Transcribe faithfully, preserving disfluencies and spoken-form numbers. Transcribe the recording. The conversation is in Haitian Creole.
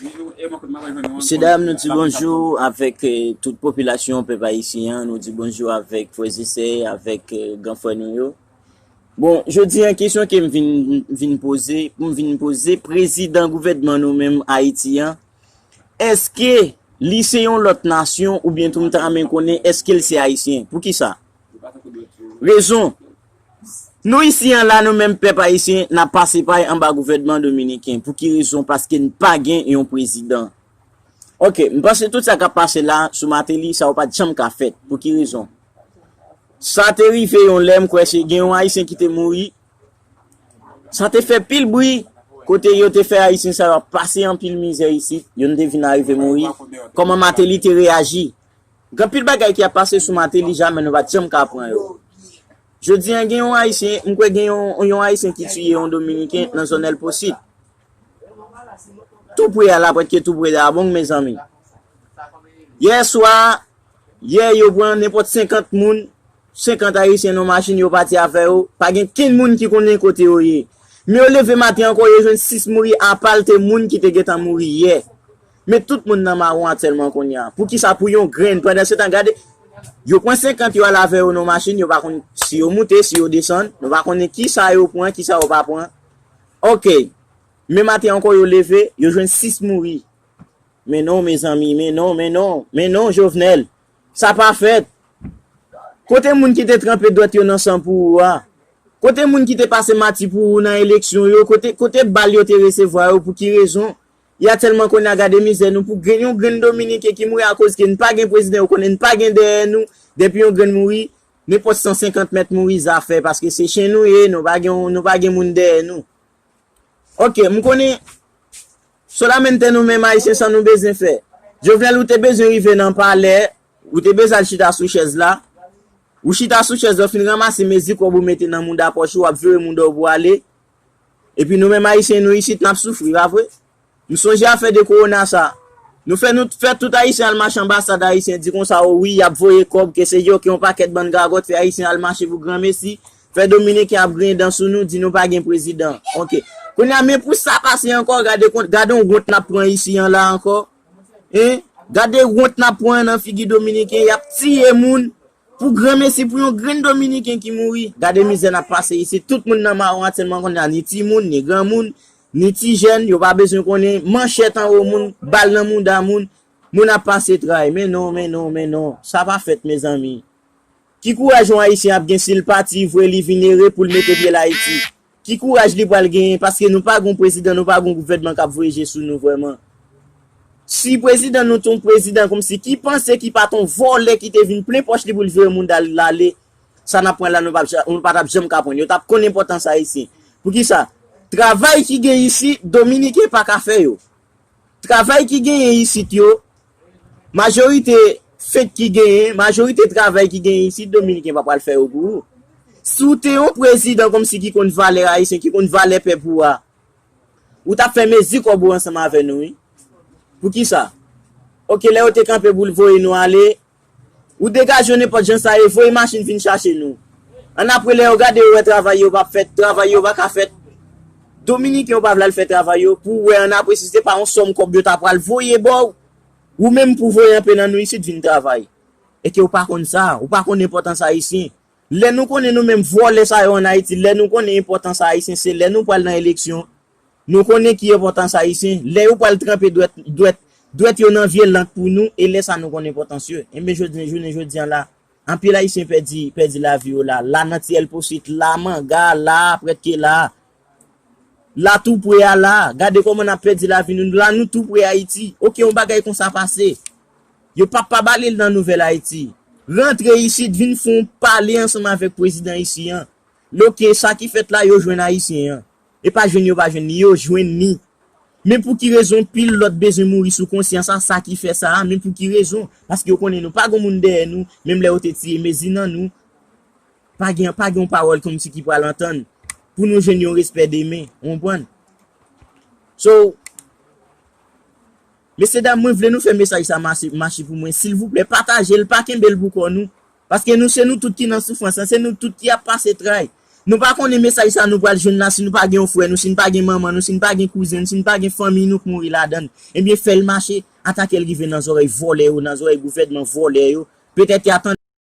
Mesye dam, nou di bonjou avèk eh, tout popilasyon pèp ayisyen an, nou di bonjou avèk frè e sè, avèk eh, gran frè nou yo. Bon, jodi an kesyon ke m vin, vin poze, pou m vin poze prezidan gouvènman nou menm Ayiti an, èske li se yon lòt nasyon oubyen tou m ta renmen konnen èske l se ayisyen? Poukisa? Rezon, nou isi an la, nou menm pèp ayisyen, n ap pase pay anba gouvènman dominiken. Pou ki rezon? Paske n pa gen yon prezidan. Ok, m panse tout sa k ap pase la sou Martelly, sa yo pa t janm ka fèt. Pou ki rezon? Sa te rive yon lè, m kwè se gen yon ayisyen ki te mouri. Sa te fè pil bri, kote yo te fè ayisyen sa yo ap pase anpil mizè isit, youn te vin arive mouri. Kòman Martelly te reyaji? Gen anpil bagay ki ap pase sou Martelly, jamè nou pa t janm ka pran yo. Jodi an gen yon ayisyen, m kwè gen yon, yon ayisyen ki tiye yon dominiken nan zòn El Posid. Tou pre a la, prèske tou pre Dabong, mezanmi. Yè swa, yè yo pran nenpòt senkant moun, senkant ayisyen nan machin, yo pati avè yo. Pa gen kenn moun ki konnen kote yo ye. Men yo leve maten ankò, yo jwenn sis mouri, apa l te moun ki te gentan mouri yè. Men tout moun nan mawon aktyèlman kounye a. Poukisa pou yon grenn? Pandan se tan, gade, yo pran senkant yo al avè yo nan machin, yo pa konn si yo moute, si yo desann, nou pa konnen kisa yo pran, kisa yo pa pran. Ok, men maten ankò yo leve, yo jwenn sis mouri. Men non, mezanmi, men non, men non, men non, Jovenel. Sa pa fèt. Kote moun ki te tranpe dwèt yo nan san pou ou a? Kote moun ki te pase mati pou ou nan eleksyon yo? Kote, kote bal yo te resevwa yo? Pou ki rezon? Y a tèlman kounye a gade mizè nou pou gen yon grenn dominiken ki mouri akoz ke n pa gen prezidan, yo konnen n pa gen dèyè nou. Depi yon grenn mouri, nenpòt san senkant mèt mouri zafè, paske se chen nou ye, nou pa gen, nou pa gen moun dèyè nou. Ok, m konnen solamente nou menm ayisyen sa nou bezwen fè. Jovenel, ou te bezwen rive nan palè, ou te bezwen al chita sou chèz la. Ou chita sou chèz la, ou fin ranmase mezi kòb ou mete nan mouda pòch ou, w ap vire mouda w pou w ale. Epi nou menm ayisyen nou isit n ap soufri, pa vre? M sonje afè de kowona sa. Nou fè nou fè tout ayisyen al mache anbasad ayisyen, di konsa o wi, y ap voye kòb, ke se yo, ke yon pakèt bann gagòt, fè ayisyen al mache pou granmesi, fè dominiken ap griyen dan sou nou, di nou pa gen prezidan. Ok. Kounye a, men pou sa pase ankò, gade, gade yon wont n ap pran isi an la ankò. Hein? Gade wont n ap pran nan figi dominiken, y ap tiye moun. Pou granmesi, pou yon grenn dominiken ki mouri. Gade mizè n ap pase isit. Tout moun nan mawon aktyèlman kounye a, ni timoun, ni granmoun, ni ti jèn, yo pa bezwen konnen. Manchèt anwo moun, bal nan mouda moun. Moun ap pase tray. Men non, men non, men non. Sa pa fèt, mezanmi. Ki kouraj yon ayisyen ap gen si l pati, vre li vin ere pou l mete pye l Ayiti? Ki kouraj li pral genyen? Paske nou pa gon prezidan, nou pa gon gouvènman k ap voye je sou nou vrèman. Si prezidan nou t on prezidan kòmsi ki panse ki pa t on vòlè ki te vin plen pòch li pou l vire moun dal l ale, sa n ap pran la nou pa, nou pa t ap janm ka pran l. Yo t ap konn enpòtans ayisyen. Poukisa? Travay ki gen isit, dominiken pa ka fè yo. Travay ki genyen isit yo, majorite fent ki genyen, majorite travay ki genyen isit, dominiken pa pral fè yo pou ou. Si w te yon prezidan kòmsi ki konn valè ayisyen, ki konn valè pèp ou a, ou t ap fè mezi kòb ou ansanm avè nou, wi. Poukisa? Ok, lè yo te kanpe pou voye nou ale, ou degaje yo nenpòt jan sa ye, voye machin vin chache nou. Annapre, lè yo gade, yo wè travay yo p ap fèt, travay yo pa ka fèt. Dominiken yo pa vle al fè travay yo, pou w wè annapre si se pa yon sòm kòb yo ta pral voye ba w, ou menm pou voye anpe nan nou isit vin travay. E ke w pa konn sa, ou pa konn enpòtans ayisyen. Lè nou konnen nou menm vòlè sa yo ann Ayiti, lè nou konnen enpòtans ayisyen, se lè nou pral nan eleksyon. Nou konnen ki enpòtans ayisyen. Lè yo pral tranpe dwèt, dwèt, dwèt yo nan vye lank pou nou, e lè sa nou konn enpòtans yo. Enben, jodi, jounen jodi an la, anpil ayisyen pèdi, pèdi lavi yo la. La nan ti El Posid, la Manga, la, prèske la. La tou pre a la. Gade kòman n ap pèdi lavi nou. La nou tou pre Ayiti. Ok, yon bagay konsa pase. Yo p ap pa bale l nan Nouvèl Ayiti. Rantre isit, vin fè yon pale ansanm avèk prezidan isi an. Loke, sa ki fèt la, yo jwenn ayisyen an. E pa jwenn yo pa jwenn li, yo jwenn li. Men pou ki rezon pil lòt bezwen mouri sou konsyans a sa ki fè sa a? Men pou ki rezon? Paske yo konnen nou pa gon moun dèyè nou, menm lè yo te tiye mezi nan nou, pa gen, pa gen yon pawòl kòmsi ki pral antann pou nou jwenn yon respè demen, ou konprann? So, mesye dam, mwen vle nou fè mesaj sa mache, mache pou mwen. Silvouplè, pataje l, pa kenbe l pou kò nou. Paske nou, se nou tout ki nan soufrans lan, se nou tout ki ap pase tray. Nou pa konnen mesaj sa nou pral jwenn la si nou pa gen yon frè nou, si n pa gen manman nou, si n pa gen kouzen n, si n pa gen fanmi nou k mouri ladan l. Ebyen, fè l mache, atake l rive nan zòrèy vòlè yo, nan zòrèy gouvènman vòlè yo. Petèt y a tande